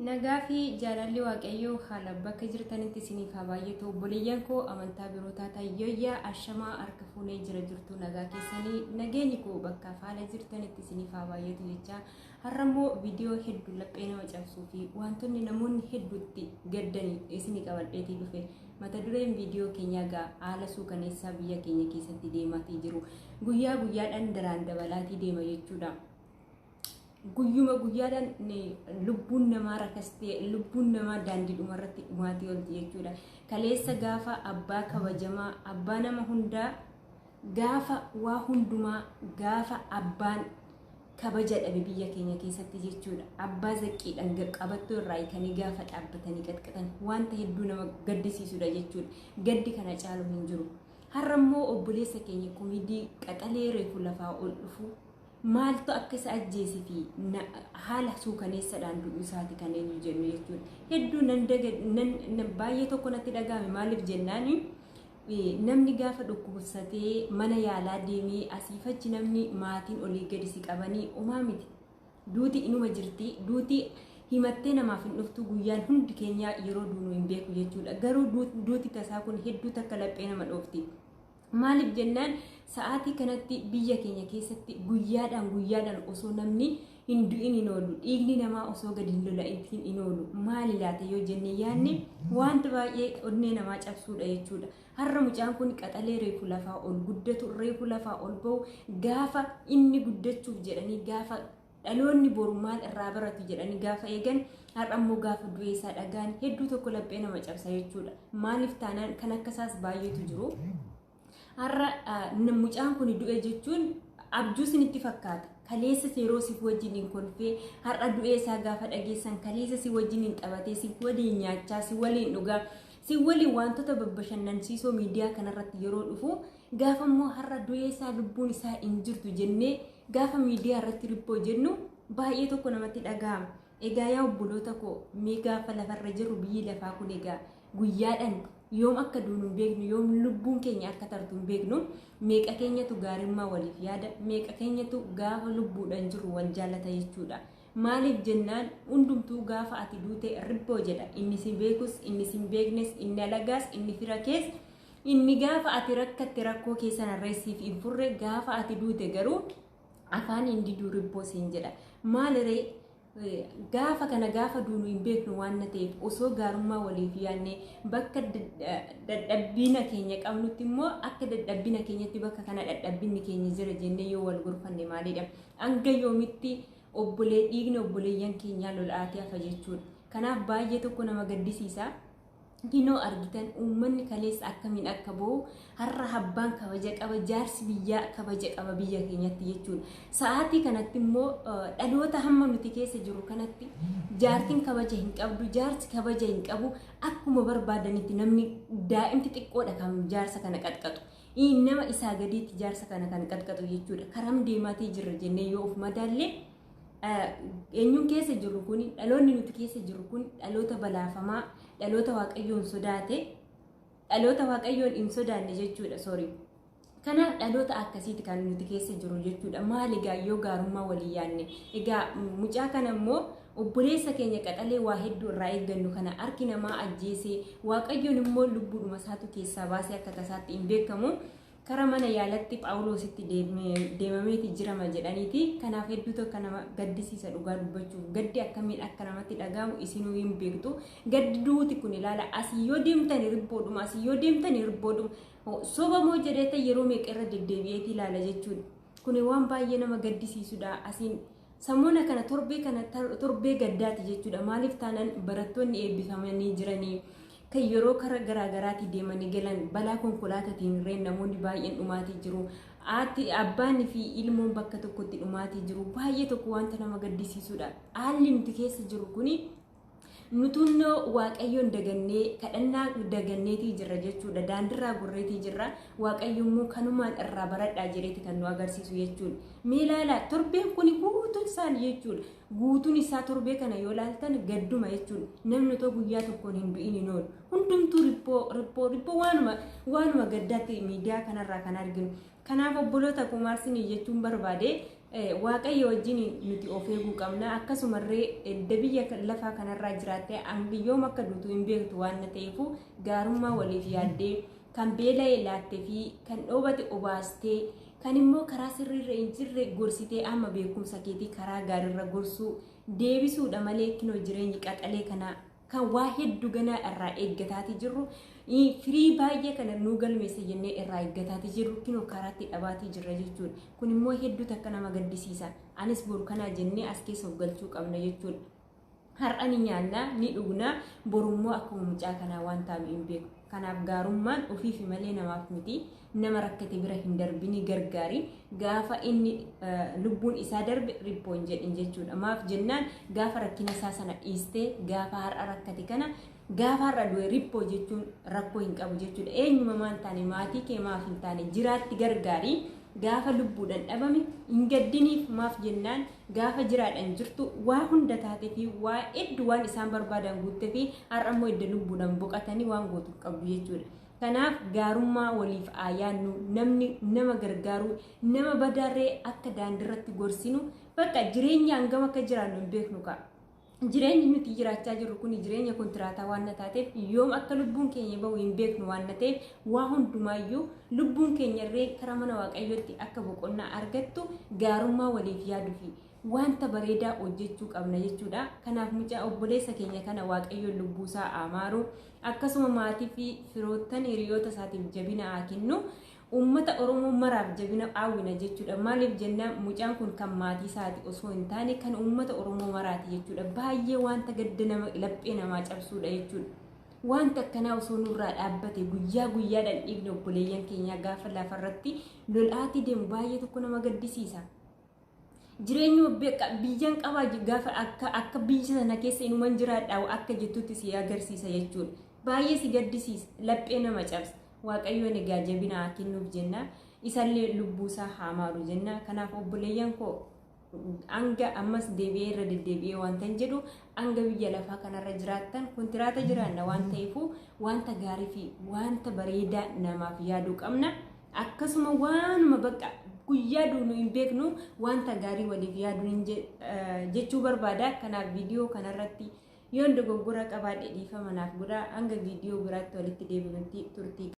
Nagaa fi jaalalli Waaqayyoo haala bakka jirtanitti isiniif haa baay'atu. Obboleeyyan koo amantaa biroo taatan yooyyaa ashamaa harka fuunee jira jirtu nagaa keessanii nageenyi koo bakka haala jirtanitti isiniif haa baay'atu jechaa har'a immoo viidiyoo hedduu laphee nama cabsuu fi wantoonni namoonni hedduutti gaddanii isinii qabadheetii dhufe. Mata dureen viidiyoo keenyaa egaa haala suukaneessaa biyya keenya keessatti deemaatii jiru guyyaa guyyaadhaan daraan dabalaatii deema jechuudha. Guyyuma guyyaadhaan lubbuun namaa rakastee lubbuun namaa daandii dhumarratti dhumaatii olti jechuudha. Kaleessa gaafa abbaa kabajamaa abbaa nama hundaa gaafa waa hundumaa gaafa abbaan kabaja dhabe biyya keenya keessatti jechuudha. Abbaa zaqqiidhaan qabattoo irraa hiikanii gaafa dhaabbatanii qaxqaxan wanta hedduu nama gaddisiisudha jechuudha. Gaddi kana caalu hin jiru. Har'a immoo obboleessa keenya komidii qaxalee reefu lafaa ol dhufu maaltu akka isa ajjeese fi haala suukaneessaadhaan du'uu isaati kan eenyu jennu jechuudha. Hedduu nan baay'ee tokko natti dhaga'ame maaliif jennaan namni gaafa dhukkubsatee mana yaalaa deemee asiifachi namni maatiin olii gadi si qabanii homaa miti. Duuti inuma jirti. Duuti himattee namaaf hin dhuftu guyyaan hundi keenya yeroo duunu hin beeku jechuudha. Garuu duuti tasaa kun hedduu takka laphee nama dhoofti. Maaliif jennaan sa'aatii kanatti biyya keenya keessatti guyyaadhaan guyyaadhaan osoo namni hin du'in hin oolu dhiigni namaa osoo gadi hin lola'in hin oolu maali laata yoo jenne yaadne wanta baay'ee onnee namaa cabsuudha jechuudha. Har'a mucaan kun qaxalee reefu lafaa ol guddatu reefu lafaa ol ba'u gaafa inni guddachuuf jedhanii gaafa dhaloonni boru maal irraa baratu jedhanii gaafa eegan har'a immoo gaafa du'ee isaa dhagaan hedduu tokko laphee nama cabsa jechuudha. Maaliif taanaan kan akkasaas baay'eetu jiru. Har'a mucaan kun du'e jechuun abjuu isinitti fakkaata. Kaleessa yeroo si wajjin hin kolfee har'a du'ee isaa gaafa dhageessan kaleessa si wajjin hin taphatee si waliin nyaachaa si waliin dhugaa si waliin wantoota babbashannansiisoo miidiyaa kanarratti yeroo dhufu gaafa immoo har'a du'ee isaa lubbuun isaa hin jirtu jennee gaafa miidiyaa irratti ribboo jennu baay'ee tokko namatti dhaga'ama. Egaa yaa obboloota koo mee gaafa lafarra jirru biyyi lafaa kun egaa guyyaadhaan yoom akka duunu hin beeknu yoom lubbuun keenya akka tartu hin beeknu meeqa keenyatu gaarummaa waliif yaada meeqa keenyatu gaafa lubbuudhaan jiru wal jaalata jechuudha. Maaliif jennaan hundumtuu gaafa ati duute ribboo jedha inni si beekus inni si hin beeknes inni alagaas inni fira kees inni gaafa ati rakkatte rakkoo keessan irreessiif hin furre gaafa ati duute garuu afaan hin diduu ribboo siin jedha. Maaliree gaafa kana gaafa duunu hin beeknu waan ta'eef osoo gaarummaa waliif yaadne bakka dadhabbina keenya qabnutti immoo akka dadhabbina keenyatti bakka kana dadhabbinni keenya jira jennee yoo wal gorfanne maalidha. Hanga yoomitti obbolee dhiigni obboleeyyan keenyaa lola'aatee hafa jechuudha. Kanaaf baay'ee tokko nama gaddisiisa. Kinoo argitan uummanni kaleessa akkamiin akka ba'u har'a abbaan kabaja qaba jaarsi biyyaa kabaja qaba biyya keenyatti jechuudha. Sa'aatii kanatti immoo dhaloota hamma nuti keessa jiru kanatti jaartiin kabaja hin qabdu jaarsi kabaja hin qabu akkuma barbaadanitti namni daa'imti xiqqoodha kan jaarsa kana qaxqaxu. Nama isaa gadiitti jaarsa kana kan qaxqaxu jechuudha. Karam deemaatii jirra jennee yoo of madaallee eenyuun keessa jirru kun dhaloonni nuti keessa jirru kun dhaloota balaafamaa dhaloota waaqayyoon sodaate dhaloota waaqayyoon hin sodaanne jechuudha sorry. Kanaaf dhaloota akkasiiti kan nuti keessa jiru jechuudha. Maal egaa yoo gaarummaa walii yaadne egaa mucaa kana immoo obboleessa keenya qaxalee waa hedduu irraa eeggannu kana harki namaa ajjeesee waaqayyoon immoo lubbuudhuma isaatu keessaa baasee akka tasaatti hin beekamu. Kara mana yaalatti Phaawulositti deemameeti jirama jedhaniiti. Kanaaf hedduu tokko nama gaddisiisa dhugaa dubbachuuf gaddi akkamiin akka namatti dhaga'amu isinuu hin beektu. Gaddi duuti kun ilaala asii yoo deemtani ribboodhuma asii yoo deemtani ribboodhuma soba moo jedheeta yeroo meeqa irra deddeebi'eeti ilaala jechuudha. Kun waan baay'ee nama gaddisiisudha. Asiin sammuuna kana torbee kana torbee gaddaati jechuudha. Maaliif taanaan barattoonni eebbifamanii jiranii. Kan yeroo karaa garaagaraatii deemanii galan balaa konkolaataatiin illee namoonni baay'een dhumaatii jiru. Haati abbaan fi ilmoon bakka tokkotti dhumaatii jiru. Baay'ee tokko wanta nama gaddisiisudha. Haalli nuti keessa jiru kuni nutunnoo waaqayyoon dagannee kadhannaa daganneetii jirra jechuudha. Daandirraa gurreetii jirra. Waaqayyo immoo kanumaan irraa baradhaa jedheeti kan nu agarsiisu jechuudha. Mee ilaalaa torbeen kun guutuun isaanii jechuudha. Guutuun isaa torbee kana yoo ilaaltan gadduma jechuudha. Namni otoo guyyaa tokkoon hin du'in hin oolu. Hundumtuu ribboo ribboo ribboo waanuma gaddaatti miidiyaa kanarraa kan arginu. Kanaaf obboloota kumaarsinii jechuun barbaade Waaqayyo wajjin nuti of eeguu qabna. Akkasumallee edda biyya lafaa kanarraa jiraattee yoom akka duutu hin beektu waan ta'eef gaarummaa waliif yaaddee kan beela'e laattee fi kan dhoobate obaastee kan immoo karaa sirriirra hin jirre gorsitee amma beekumsa keetii karaa gaariirra gorsuu deebisuudha malee kinoo jireenyi qaxalee kanaa kan waa hedduu ganaa irraa eeggataatii jirru firii baay'ee kana nuu galmeessa jennee irraa eeggataatii jirru kinoo karaatti dhabaatii jirra jechuudha. Kun immoo hedduu takka nama gaddisiisa. Anis boru kanaa jennee as keessa of galchuu qabna jechuudha. Har'a ni nyaannaa ni dhugnaa borummoo akkuma mucaa kanaa waan taanu hin beeku. Kanaaf gaarummaan ofiif malee namaaf miti. Nama rakkate bira hin darbini gargaari. Gaafa inni lubbuun isaa darbe riphoo hin jedhin jechuudha. Maaf jennaan gaafa rakkina isaa sana dhiistee gaafa har'a rakkate kana gaafa har'a du'e riphoo jechuun rakkoo hin qabu jechuudha. Eenyuma maal taane maatii kee maaf hin taane jiraatti gargaari. Gaafa lubbuudhaan dhabame hin gaddiniif maaf jennaan gaafa jiraadhaan jirtu waa hunda taatee fi waa hedduu waan isaan barbaadan guuttee fi har'a immoo edda lubbuudhaan boqotanii waan gootu qabdu jechuudha. Kanaaf gaarummaa waliif yaadnu namni nama gargaaru nama badaarree akka daandiirratti gorsinu bakka jireenya hangam akka jiraannu hin beeknu ka'a. Jireenyi nuti jiraachaa jirru kun jireenya kontiraataa waan taateef yoom akka lubbuun keenya bahu hin beeknu waan ta'eef waa hundumaayyuu lubbuun keenya illee karaa mana waaqayyootti akka boqonnaa argattu gaarummaa waliif yaaduu fi wanta bareedaa hojjechuu qabna jechuudha. Kanaaf mucaa obboleessa keenya kana waaqayyoon lubbuusaa amaaru akkasuma maatii fi firoottan hiriyoota isaatiif jabina haa kennu. Uummata Oromoo maraaf jabina hawwina jechuudha. Maaliif jennaan mucaan kun kan maatii isaati osoo hin taane kan uummata Oromoo maraati jechuudha. Baay'ee wanta gadda nama laphee namaa cabsuudha jechuudha. Wanta akkanaa osoo nurraa dhaabbate guyyaa guyyaadhaan dhiigni obboleeyyan keenyaa gaafa lafarratti lol'aatii deemu baay'ee tokko nama gaddisiisa. Jireenya biyyaan qabaa gaafa akka biyya sana keessa inuman jiraadhaa akka jettutti si agarsiisa jechuudha. Baay'ee si gaddisiisa laphee nama cabsa. Waaqayyoon egaa jabina haa kennuuf jenna. Isallee lubbuusaa haa maaru jenna. Kanaaf obboleeyyan koo hanga ammas deebi'ee irra deddeebi'ee wanta hin jedhu hanga biyya lafaa kanarra jiraattan kontiraata jiraanna waan ta'eef wanta gaarii fi wanta bareedaa namaaf yaaduu qabna. Akkasuma waanuma bakka guyyaa duunu hin beeknu wanta gaarii waliif yaaduu jechuu barbaada. Kanaaf viidiyoo kanarratti yoon dogoggora qabaadhe dhiifama naaf godhaa. Hanga viidiyoo biraatti walitti deebinutti turtii.